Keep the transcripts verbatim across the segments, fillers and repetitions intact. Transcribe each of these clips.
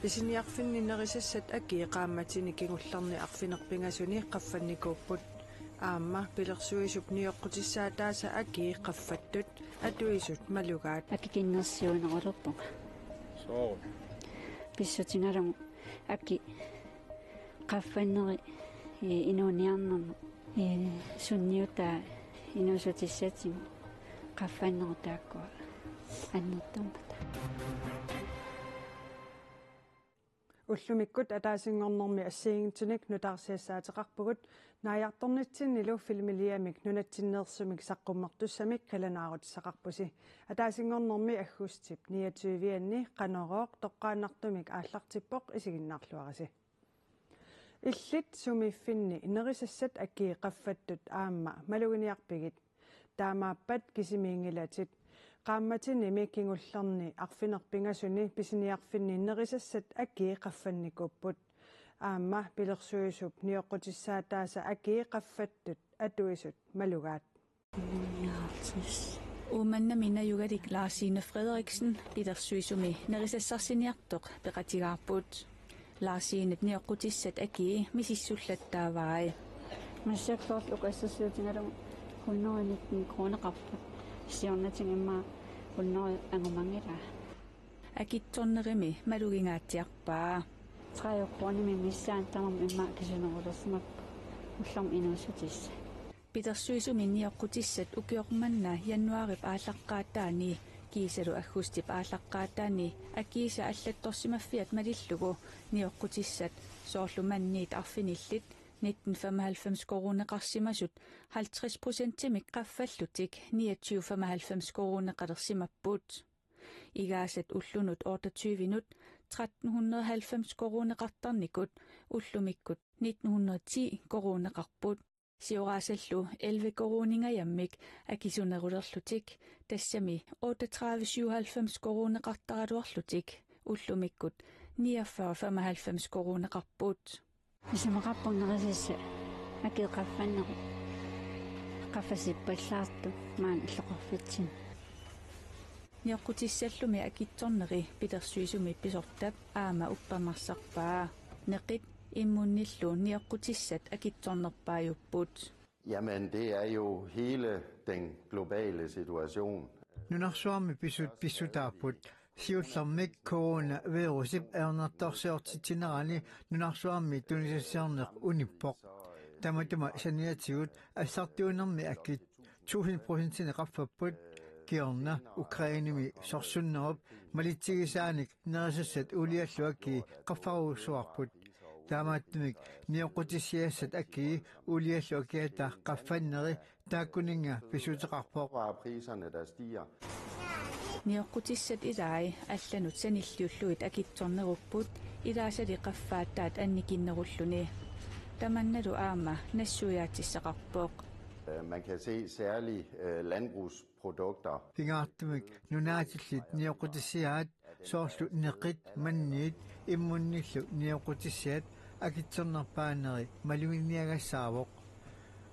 Pisiniarfinni nerisassat akii qaammatini kingullerni arfineq-pingasuni qaffannikuupput. Aamma pilersuisup nioqqutissaataasa akii qaffattut atuisut malugaat. Akikinnersiuinerulerpunga. Soorlu. Pissutigalugu aki qaffanneri, ee, inuuniarnermut, ee, sunniutaa inuussutissatigut qaffannerit taakkua annertuummat. Ullumikkut ataasinngornermi assigiinngitsunik nutaarsiassaateqarpugut, naajartornitsinnilu filmiliamik nunatsinneersumik saqqummertussamik qilanaarutissaqarpusi. Ataasinngornermi aggustip niogtyve-anni Qanorooq toqqaannartumik aallartippoq, isiginnaarluarisi. Illit sumiiffinni nerisassat akii qaffattut aamma maluginiarpigit? Taamaappat kisimiinngilatit. Qaammatinimi kingullerni arfineq-pingasuni pisiniarfinni nerisassat akii qaffannikuupput. Aamma pilersuisup nioqqutissaataasa akii qaffattut atuisut malugaat. Uummannami najugalik Lars-Ine Frederiksen pilersuisumi nerisassarsiorniartoq peqatigaarput. Lars-Inep nioqqutissat akii misissullattaavai. Massakkut soorlu uku assersuutigalugu hundrede nitten kroneqarput. Siornatigut immaqa hundrede angumanngilaa. Akitsornerimi malugingaatsiarpaa. Tredive kronimik missaani tamarmik immaqa akisunerulersimapput. Ullormut inuussutissat. Pilersuisumi nioqqutissat ukioq manna januaarip aallaqqaataani kiisalu aggustip aallaqqaataani akiisa allattorsimaffiat malillugu nioqqutissat, soorlu manniit arfinillit nitten femoghalvfems koruuneqarsimasut, halvtreds procentimik qaffallutik niogtyve femoghalvfems koruuneqalersimapput. Igaasat ullunut otteogtyvenut tretten hundrede halvfems koruuneqartarnikut ullumikkut nitten hundrede ti koruuneqarput. Sioraasallu elleve koruuningajammik akisunerulerlutik, tassami otteogtredive syvoghalvfems koruuneqartaraluarlutik ullumikkut niogfyrre femoghalvfems koruuneqarput. Isumaqarpunga nerisassat akii qaffannerit qaffasippallaartut maani illoqarfitsinni. Nioqqutissallumi akitsorneri pilersuisumi pisortap aamma uppernarsarpaa. Neqit immunnillu nioqqutissat akitsornerpaajupput. Jamen, det er jo hele den globale situation. Nunarsuarmi pisut pissutaapput. Siullermik coronavirusip ajornartorsiortitsinerani nunarsuarmi tunisassiorneq unippoq. Tamatuma saniatigut assartuunermi akit tusind procentinik qaffapput, kingorna Ukrainemi sorsunnerup malitsigisaanik nerisassat uuliallu akii qaffarujussuarput. Taamaattumik nioqqutissiassat akii uuliallu akiata qaffanneri taakkuninnga pissuteqarpoq. Råvarepriserne, der stiger. Nioqqutissat ilai allanut sanilliullugit akitsornerupput, ilaasali qaffaataat annikinnerulluni. Tamannalu aamma nassuiaatissaqarpoq. Øh, man kan se særlig, øh, landbrugsprodukter. Pingaartumik nunaatillit nioqqutissiaat, soorlu neqit, manniit immunnillu nioqqutissiat akitsornerpaaneri maluginiagassaavoq.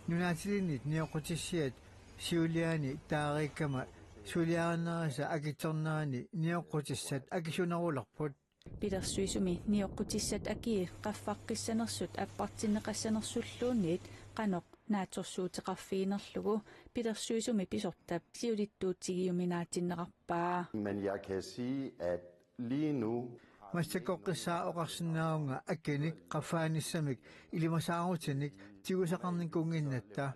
Nunaatilinnit nioqqutissiat siuliani taariikkama suliarinerisa akitsornerani nioqqutissat akisunerulerput. Pilersuisumi nioqqutissat akii qaffaqqissanersut appartinneqassanersulluunniit qanoq naatsorsuuteqarfiginerlugu pilersuisumi pisortap siulittuutigiuminaatinneqarpaa. Men jeg kan sige, at lige nu Massakkorpiaq oqarsinnaavunga akinik qaffaanissamik ilimasaarutinik tigusaqarnikuunnginnatta.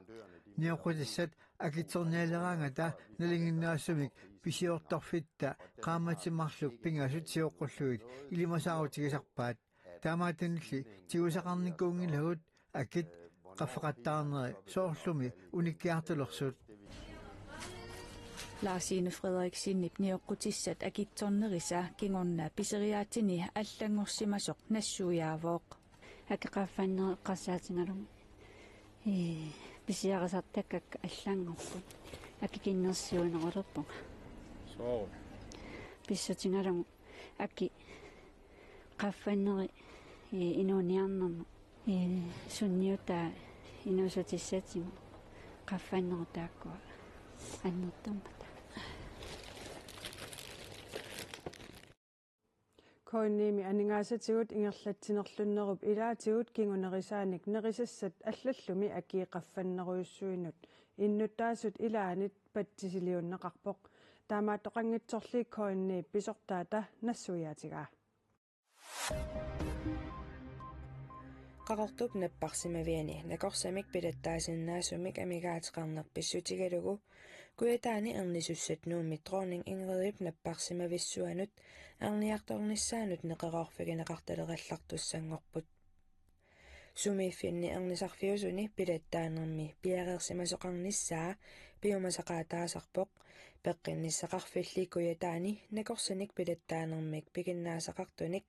Nioqqutissat akitsornialeraangata nalinginnaasumik pisiortorfitta qaammatit marluk pingasut sioqqullugit ilimasaarutigisarpaat. Taamaattunilli tigusaqarnikuunngilagut akit qaffaqattaarneri soorlumi unikkiartulersut. Lars-Ine Frederiksenip nioqqutissat akitsornerisa kingorna piseriaatsini allanngorsimasoq nassuiaavoq. Akii qaffanneri eqqarsaatigalugu, ee, pisiarisartakkakka allanngorput. Akikinnersiuinerulerpunga. Soorlu. Pissutigalugu akii qaffanneri, ee, inuuniarnermut, ee, sunniutaa inuussutissatigut qaffannerit taakkua annertuummat. K N I-mi aningaasatigut ingerlatsinerlunnerup ilaatigut kingunerisaanik nerisassat allallumi akii qaffannerujussuinut innuttaasut ilaannit patsisiliunneqarpoq. Taamaattoqanngitsorli K N I-p pisortaata nassuiaatigaa. Qaqortup napparsimaviani nakorsamik pilattaasinnaasumik amigaateqarneq pissutigalugu Kujataani ernisussat Nuummi Dronning Ingridip napparsimavissuanut erniartornissaanut neqeroorfigineqartalerallartussanngorput. Sumiiffinni ernisarfiusuni pilattaanermi piareersimasoqarnissaa piumasaqaataasarpoq, peqqinnissaqarfilli Kujataani nakorsanik pilattaanermik piginnaasaqartunik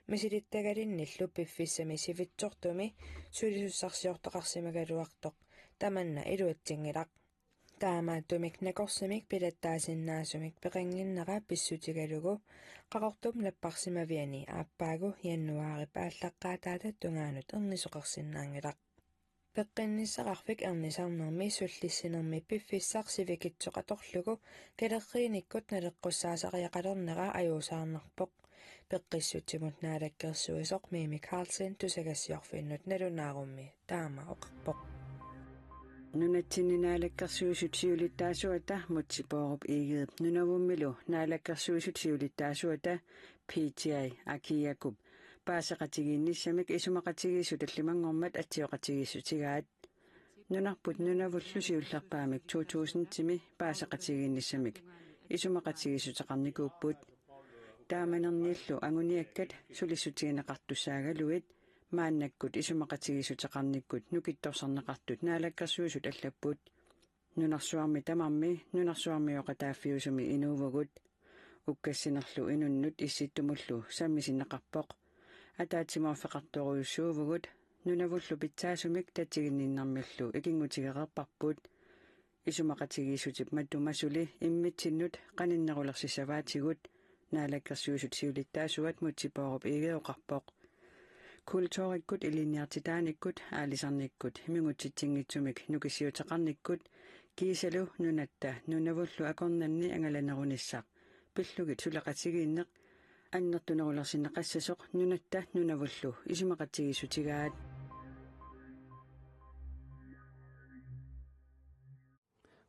misilittagalinnillu piffissami sivitsortumi sulisussarsiortoqarsimagaluartoq tamanna iluatsinngilaq. Taamaattumik nakorsamik pilattaasinnaasumik peqannginnera pissutigalugu Qaqortup napparsimaviani aappaagu januaarip aallaqqaataata tungaanut ernisoqarsinnaanngilaq. Peqqinnissaqarfik ernisarnermi sullissinermi piffissaq sivikitsoq atorlugu kalerriinikkut naleqqussaasariaqalernera ajuusaarnarpoq. Peqqissutsimut naalakkersuisoq Mimi Karlsen tusagassiorfinnut nalunaarummi taama oqarpoq. Nunatsinni naalakkersuisut siulittaasuata Múte Bourup Egedep Nunavummilu naalakkersuisut siulittaasuata P T I Aki Jakob paaseqatigiinnissamik isumaqatigiissut tallimanngormat atsioqatigiissutigaat. Nunarput Nunavullu siullerpaamik to tusindimi paaseqatigiinnissamik isumaqatigiissuteqarnikuupput. Taamanerniillu anguniakkat sulissutigineqartussaagaluit maannakkut isumaqatigiissuteqarnikkut nukittorsarneqartut naalakkersuisut allapput. Nunarsuarmi tamarmi nunarsuarmioqataaffiusumi inuuvugut. Ukkassinerlu inunnut Issittumullu sammisinneqarpoq. Ataatsimoorfeqartorujussuuvugut, Nunavullu pitsaasumik tatiginninnermillu ikinngutigereerparput. Isumaqatigiissutip matuma suli immitsinnut qaninnerulersissavaatigut, naalakkersuisut siulittaasuat Múte Bourup Egede oqarpoq. Kulturikkut, ilinniartitaanikkut, aalisarnikkut, mingutsitsinngitsumik nukissiuteqarnikkut kiisalu nunatta Nunavullu akornanni angalanerunissaq pillugit suleqatigiinneq annertunerulersinneqassasoq nunatta Nunavullu isumaqatigiissutigaat.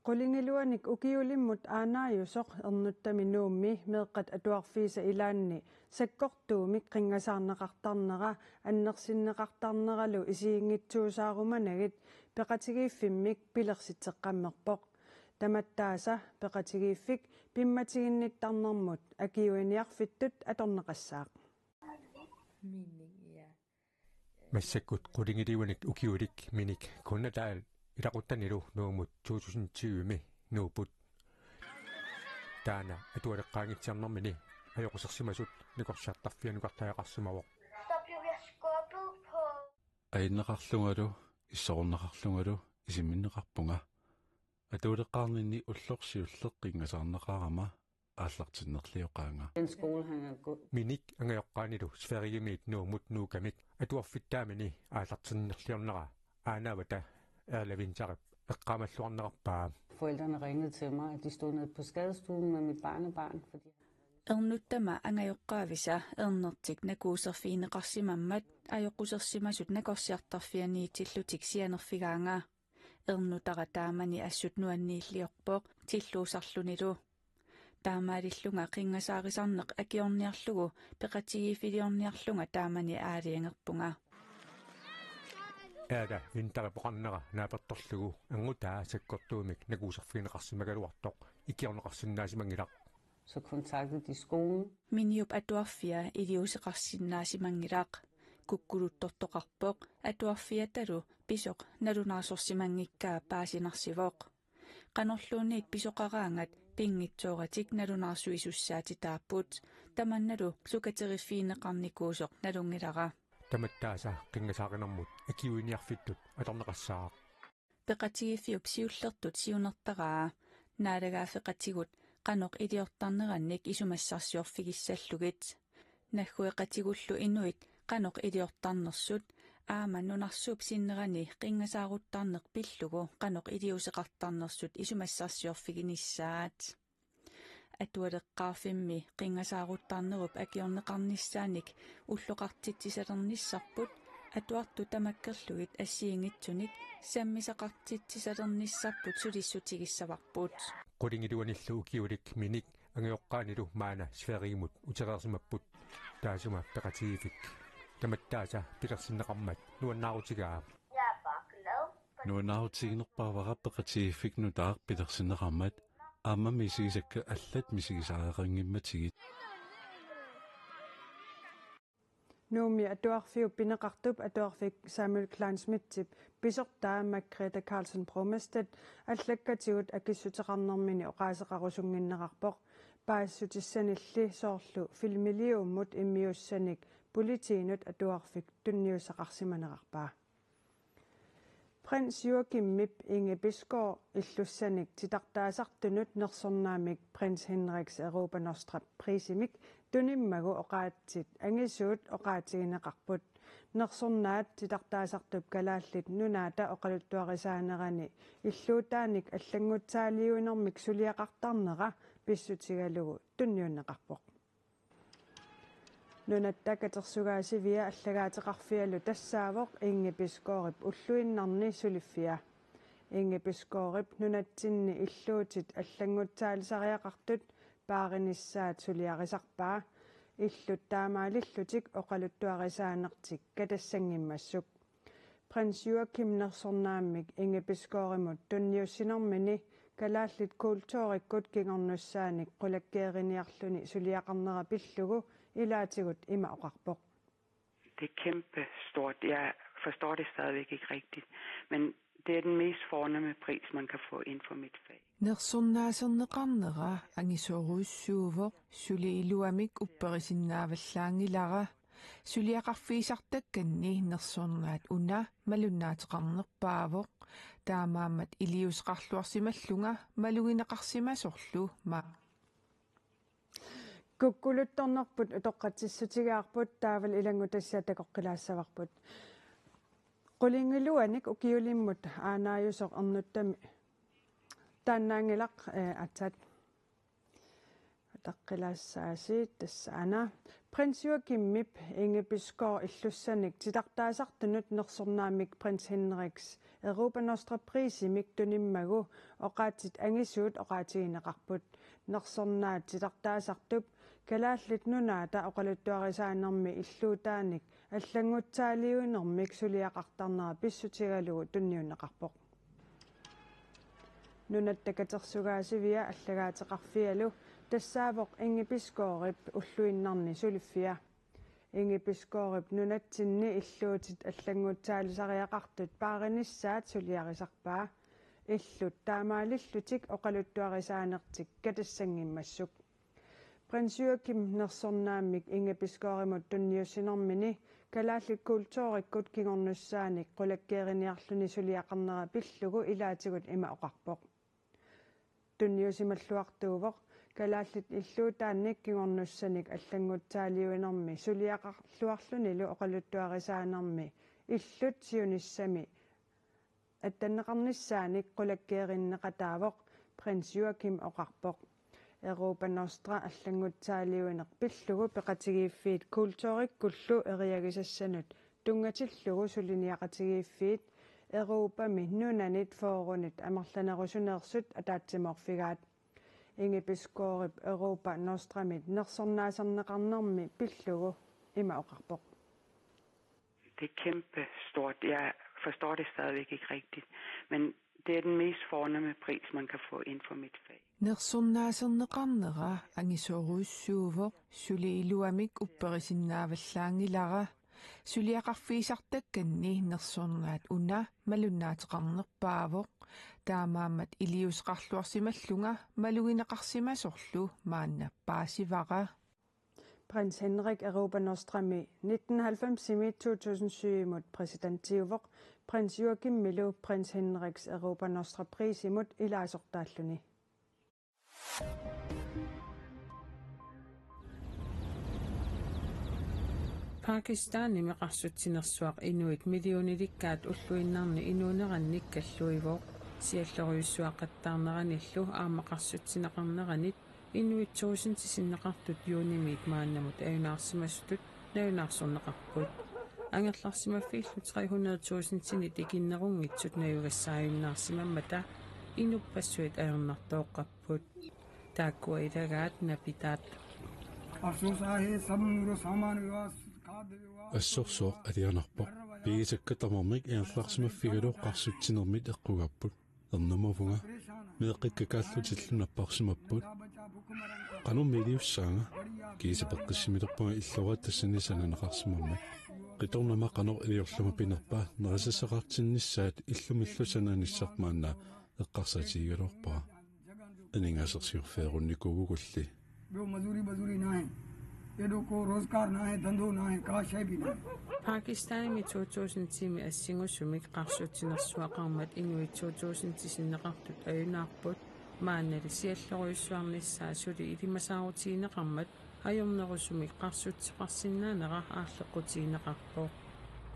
Qulingiluanik ukiulimmut aanaajusoq Ernuttami Nuummi meeqqat atuarfiisa ilaanni sakkortuumik qinngasaarneqartarnera annersinneqartarneralu isiginngitsuusaarumanagit peqatigiiffimmik pilersitseqqammerpoq. Tamattaasa peqatigiiffik pimmatiginnittarnermut akiuiniarfittut atorneqassaaq. Massakkut qulingiluanik ukiulik Minik Kunnataal ilaquttanilu Nuummut to tusind tyve-mi nuupput. Taanna atualeqqaanngitsoornermini ajoqusersimasut nakorsiartarfianukartariaqarsimavoq. Ajunneqarlungalu, issorunneqarlungalu, isimminneqarpunga. Atualeqqaarninni ulloq siulleq qinngasaarneqarama aallartinnerlioqaanga. Den skole, han har gået. Minik angajoqqaanilu Sverigemiit Nuummut nuukkamik atuarfittaamini aallartinnerliornera aanaavata Erla Wintherip eqqaamalluarnerarpaa. Forældrene ringede til mig, at de stod nede på skadestuen med mit barnebarn, fordi Ernuttama angajoqqaavisa ernertik nakuuserfigineqarsimammat ajoqusersimasut nakorsiartarfianiitillutik sianerfigaanga. Ernutara taamani assut nuanniilliorpoq tilluusarlunilu. Taamaalillunga qinngasaarisarneq akiorniarlugu peqatigiiffiliorniarlunga taamani aalajangerpunga. Erla Wintherip oqarnera naapertorlugu angutaa sakkortuumik nakuuserfigineqarsimagaluartoq ikiorneqarsinnaasimanngilaq. Så kontaktede de skolen. Miniup atuarfia iliuuseqarsinnaasimanngilaq. Kukkuluttortoqarpoq atuarfiatalu pisoq nalunaarsorsimanngikkaa paasinarsivoq. Qanorluunniit pisoqaraangat pinngitsooratik nalunaarsuisussaatitaapput. Tamannalu sukateriffigineqarnikuusoq nalunngilara. Tamattaasa qinngasaarinermut akiuiniarfittut atorneqassaaq. Peqatigiiffiup siullertut siunertaraa naalagaaffeqatigut qanoq iliortarnerannik isumassarsiorfigissallugit. Naggueqatigullu inuit qanoq iliortarnersut aamma nunarsuup sinnerani qinngasaaruttarneq pillugu qanoq iliuuseqartarnersut isumassarsiorfiginissaat. atualeqqaarfimmi qinngasaaruttarnerup akiorneqarnissaanik ulloqartitsisarnissarput atuartut tamakkerlugit assigiinngitsunik sammisaqartitsisarnissarput sulissutigissavarput. Qulingiluanillu ukiulik minik angajoqqaanilu maanna Sverigimut utereersimapput. Taassuma peqatigiiffik tamattaasa pilersinneqarmat nuannaarutigaa. Nuannaarutiginerpaavara peqatigiiffik nutaaq pilersinneqarmat, aamma misigisakka allat misigisariaqanngimmatigit. Nuummi atuarfiup pineqartup atuarfik Samuel Kleinschmidtip pisortaa Margrethe Karlsen Brommestedt allakkatigut akissuteqarnermini oqaaseqarusunnginnerarpoq. Paasissutissanilli soorlu filmiliummut immiussanik politiinut atuarfik tunniussaqarsimanerarpaa. Prins Joachimip Inge Bisgaard illussanik titartaasartunut nersornaammik Prins Henriks Europa Nostra prisimik tunimmagu oqaatsit angisuut oqaatigineqarput. Nersornaat titartaasartup Kalaallit Nunaata oqaluttuarisaanerani illuutaanik allanngutsaaliuinermik suliaqartarnera pissutigalugu tunniunneqarpoq. Nunatta katersugaasivia allagaateqarfialu tassaavoq Inge Bisgaardip ulluinnarni suliffia. Inge Bisgaardip nunatsinni illuutit allanngutsaalisariaqartut paarinissaat suliarisarpaa. Illut taamaalillutik oqaluttuarisaanertik katassanngimmassuk. Prins Joachim nersornaammik Inge Bisgaardimut tunniussinermini kalaallit kulturikkut kingornussaanik qulakkeeriniarluni suliaqarnera pillugu ilaatigut ima oqarpoq. Det er kæmpe stort. Jeg forstår det stadigvæk ikke rigtigt, men det er den mest fornemme pris, man kan få inden for mit fag. Nersornaaserneqarnera angisoorujussuuvoq, suli iluamik upperisinnaavallaanngilara. Suliaqarfigisartakkanni nersornaat una malunnaateqarnerpaavoq, taamaammat iliuuseqarluarsimallunga malugineqarsimasorlu ma. Kukkuluttornerput utoqqatsissutigaarput taavalu ilanngutassiaq takoqqilaassavarput. Qulingiluanik ukiulimmut aanaajusoq ernuttami taannaanngilaq, eh, atsat. Utaqqilaassaasi tassaana. Prins Joachimip Inge Bisgaard illussanik titartaasartunut nersornaammik Prins Henriks Europa Nostra prisimik tunimmagu oqaatsit angisuut oqaatigineqarput. Nersornaat titartaasartup Kalaallit Nunaata oqaluttuarisaanermi illuutaanik allanngutsaaliuinermik suliaqartarnera pissutigalugu tunniunneqarpoq. Nunatta katersugaasivia allagaateqarfialu tassaavoq Inge Bisgaardip ulluinnarni suliffia. Inge Bisgaardip nunatsinni illuutit allanngutsaalisariaqartut paarinissaat suliarisarpaa. Illut taamaalillutik oqaluttuarisaanertik katassanngimmassuk. Prins Joachim nersornaammik Inge Bisgaardimut tunniussinermini kalaallit kulturikkut kingornussaanik qulakkeeriniarluni suliaqarnera pillugu ilaatigut ima oqarpoq. Tunniusimalluartuuvoq kalaallit illuutaannik kingornussanik allanngutsaaliuinermi suliaqarluarlunilu oqaluttuarisaanermi illut siunissami attanneqarnissaanik qulakkeerinneqataavoq, Prins Joachim oqarpoq. Europa Nostra allanngutsaaliuineq pillugu peqatigiiffiit kulturikkullu eriagisassanut tunngatillugu suliniaqatigiiffiit Europami nunanit fyrrenit amerlanerusuneersut ataatsimoorfigaat. Inge Bisgaardip Europa Nostramit nersornaaserneqarnermi pillugu ima oqarpoq. Det er kæmpe stort. Jeg forstår det stadigvæk ikke rigtigt, men det er den mest fornemme pris, man kan få inden for mit fag. Nersornaaserneqarnera angisoorujussuuvoq, suli iluamik upperisinnaavallaanngilara. Suliaqarfigisartakkanni nersornaat una malunnaateqarnerpaavoq, taamaammat iliuuseqarluarsimallunga malugineqarsimasorlu maanna paasivara. Prins Henrik Europa Nostrami nitten halvfemsimi to tusind syvimut præsidentiuvoq, Prins Joachimilu Prins Henriks Europa Nostra prisimut ilaasortaalluni. Pakistanimi qarsutsinersuaq inuit millionilikkaat ulluinnarni inuunerannik kalluivoq. Siallerujussuaqattaarneranillu aamma qarsutsineqarneranit Inuit tuusintit sinneqartut juunimiit maannamut ajunaarsimasutut nalunaarsorneqarput. Angerlarsimaffiillu tre hundrede tuusintinit ikinnerunngitsut najugassaajunnaarsimammata inuppassuit ajornartooqqapput. Taakkua ilagaat napitaat. Assorsuaq alianarpoq. Pigisakka tamarmik angerlarsimaffigalu qarsutsinermit eqqugapput. Ernumavunga. Meeqqikka kaallutillu napparsimapput. Qanormi iliussaanga? Kiisa peqqissimilerpunga illuatungaani sananeqarsimammat. Qitornama qanoq iliorluma pinerpa nerisassaqartinnissaat illumillu sananissaq maanna eqqarsaatigigaluarpara. Aningaasersiorfigerunnikuugulli. Pakistanimi to tusind ti-mi assingusumik qarsutsinersuaqarmat inuit to tusind ti-sinneqartut ajunaarput, maannali siallerujussuarnissaa suli ilimasaarutigineqarmat ajornerusumik qarsutsisoqarsinnaanera aarleqqutigineqarpoq.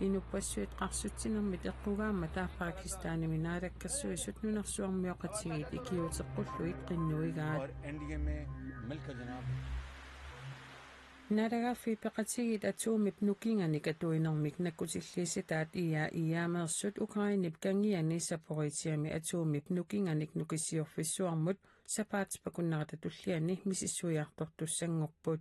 Inuppassuit qarsutsinermit eqqugaammata Pakistanimi naalakkersuisut nunarsuarmioqatigiit ikiuuteqqullugit qinnuigaat. Naalagaaffiit peqatigiit atomip nukinganik atuinermik nakkutilliissitaat I A E A-meersut Ukrainep kangiani Zaporizhzhiami atomip nukinganik nukissiorfissuarmut sapaatip akunnerata tulliani misissuiartortussanngorput.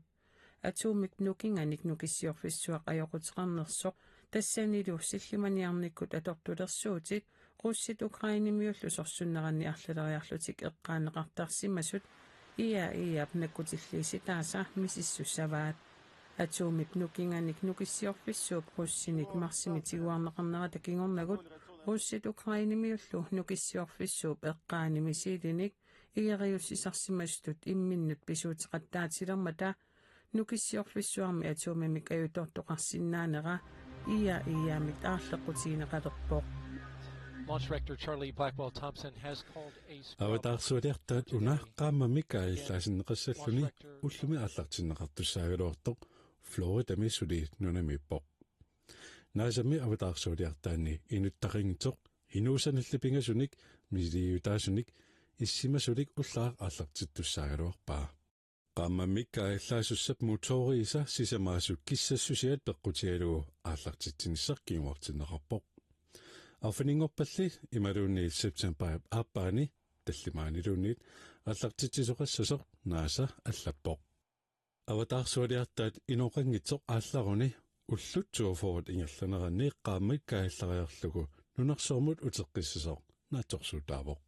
Atomip nukinganik nukissiorfissuaq ajoquteqarnersoq tassanilu sillimaniarnikkut atortulersuutit russit Ukrainemiullu sorsunneranni arlaleriarlutik eqqaaneqartarsimasut I A E A-p nakkutilliissitaasa misissussavaat. Atomip nukinganik nukissiorfissuup russinit marsimi tiguarneqarnerata kingornagut russit Ukrainemiullu nukissiorfissuup eqqaani missiilinik igeriussisarsimasutut imminnut pisuuteqattaatilermata nukissiorfissuarmi atomimik ajutoortoqarsinnaanera I A E A-mit aarleqqutigineqalerpoq. Launch Director Charlie Blackwell Thompson has called a spell. Avataarsualiartaat una qaammammik kaajallaarsinneqassalluni ullumi aallartinneqartussaagaluartoq Floridami suli nunamiippoq. NASA-mi avataarsualiartaanni inuttaqanngitsoq inuusanilli pingasunik misiliutaasunik issimasulik ullaaq aallartittussaagaluarpaa. Qaammammik kaajallaasussap motoriisa sisamaasut kissassusiat peqqutigalugu aallartitsinissaq kinguartinneqarpoq. Arfininngorpalli imaluunniit septembarip aappaani tallimaaniluunniit aallartitsisoqassasoq NASA allappoq. Avataarsualiartaat inoqanngitsoq aallaruni ullut toogfyrre ingerlaneranni qaammat kaajallariarlugu nunarsuarmut uteqqissasoq naatsorsuutaavoq.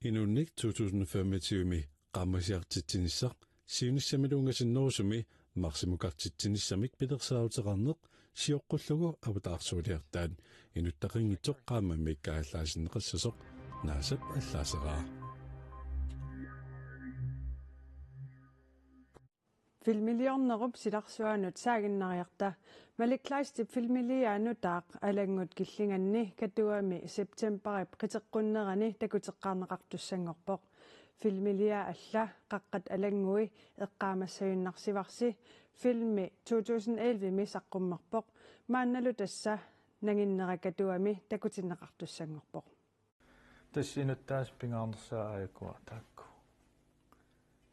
Inunnik to tusind femogtyve-mi qaammasiartitsinissaq siunissamiluunngitsoq sinnerusumi marsimukartitsinissamik pilersaaruteqarneq sioqqullugu avataarsualiartaat inuttaqanngitsoq qaammammik kaajallaasinneqassasoq NASA-p allaaseraa. Filmiliornerup silarsuanut saaginnariarta. Malik Kleistip filmiliaa nutaaq Alanngut killinganni Katuami septembarip qiteqqunnerani takuteqqaarneqartussanngorpoq. Filmiliaa alla Qaqqat Alanngui eqqaamassagunarsivarsi filmi to tusind elleve-mi saqqummerpoq. Maannalu tassa nanginnera Katuami takutinneqartussanngorpoq. Tassa inuttaasa pingaarnersaa aajukua taakku.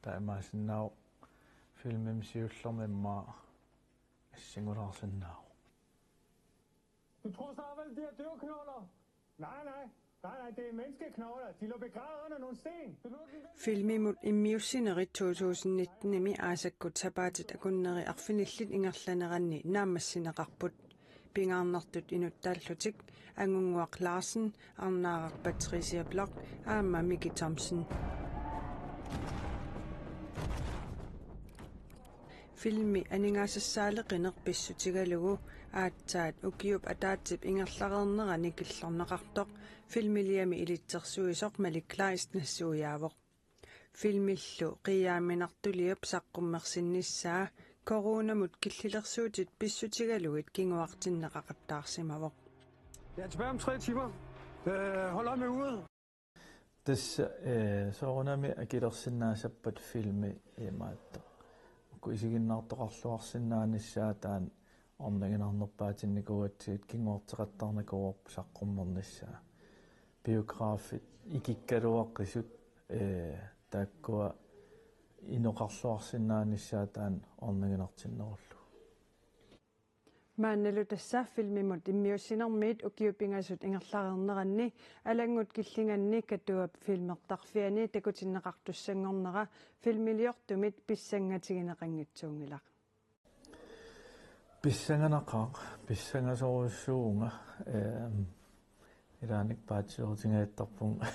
Taamaasinnaavoq filmimi siullermi immaqa assingulaarsinnaavoq. Du tror snart vel, de har dyrknogler? Nej, nej. Nej, nej, det er menneskeknogler. De lå begravet under nogle sten. Du lå den der Filmimut immiussinerit to tusind nitten-imi aasakkut sapaatit akunneri arfinillit ingerlaneranni naammassineqarput. Pingaarnertut inuttaallutik Angunnguaq Larsen, Arnaaraq Patricia Bloch aamma Miki Thomsen. Filmi aningaasassaaleqineq pissutigalugu aatsaat ukiup ataatsip ingerlareernerani killorneqartoq filmiliami ilitsersuisoq Malik Kleist nassuiaavoq. Filmillu qiiaamminartuliup saqqummersinnissaa coronamut killilersuutit pissutigalugit kinguartinneqaqattaarsimavoq. Jeg er tilbage om tre timer. Øh, hold øje med uret. Tassa, eh, soorunami akilersinnaassappat filmi imaattoq. Uku isiginnaartoqarluarsinnaanissaat taanna orniginarnerpaatinnikuugatsigit kinguarteqattaarnikuuarput saqqummernissaa. Biografit ikikkaluaqisut, eh, taakkua inoqarluarsinnaanissaa taanna orniginartinnerullugu. Maannalu tassa filmimut immiussinermiit ukiut pingasut ingerlareerneranni Alanngut Killinganni Katuap filmertarfiani takutinneqartussanngornera filmiliortumit pissangatigineqanngitsuunngilaq. Pissanganaqaaq, pissangasorujussuuvunga, ehm, ilaannik paatsiuutigiittarpunga.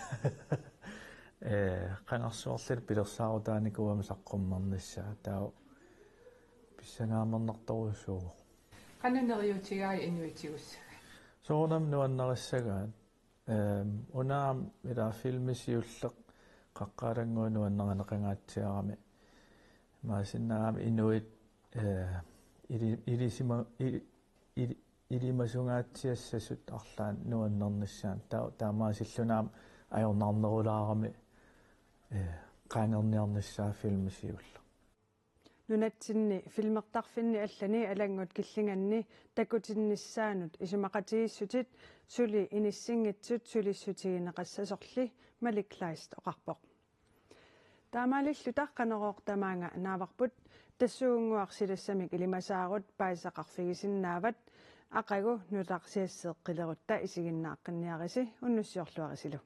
Eh, qangarsuarli pilersaarutaanikuugama saqqummernissaa, taava pissangaammernartorujussuuvoq. Qanoq neriuutigaat inuit tigussavat? Soorunami nuannarissagaat. Ehm, una aamma ila filmi siulleq Qaqqat Alannguit nuannarineqangaatsiarami. Imaassinnaagami inuit, eh, ili-, ilisima-, ili-, ili-, ilimagaatsiassasut arlaannik nuannernissaannut. Ta-, taamaasillugu aamma ajornarnerulaarami, eh, qaangerniarnissaa filmi siulleq. Nunatsinni filmertarfinni allani Alanngut Killinganni takutinnissaanut isumaqatigiissutit suli inissinngitsut sulissutigineqassasorli Malik Kleist oqarpoq. Taamaalilluta Qanorooq tamaanga naavarput, tassuugunnguaq silassamik ilimasaarut paasisaqarfigisinnaavat, aqagu nutaarsiassiiqqilerutta isiginnaaqqinniarisi, unnussiorluarisilu.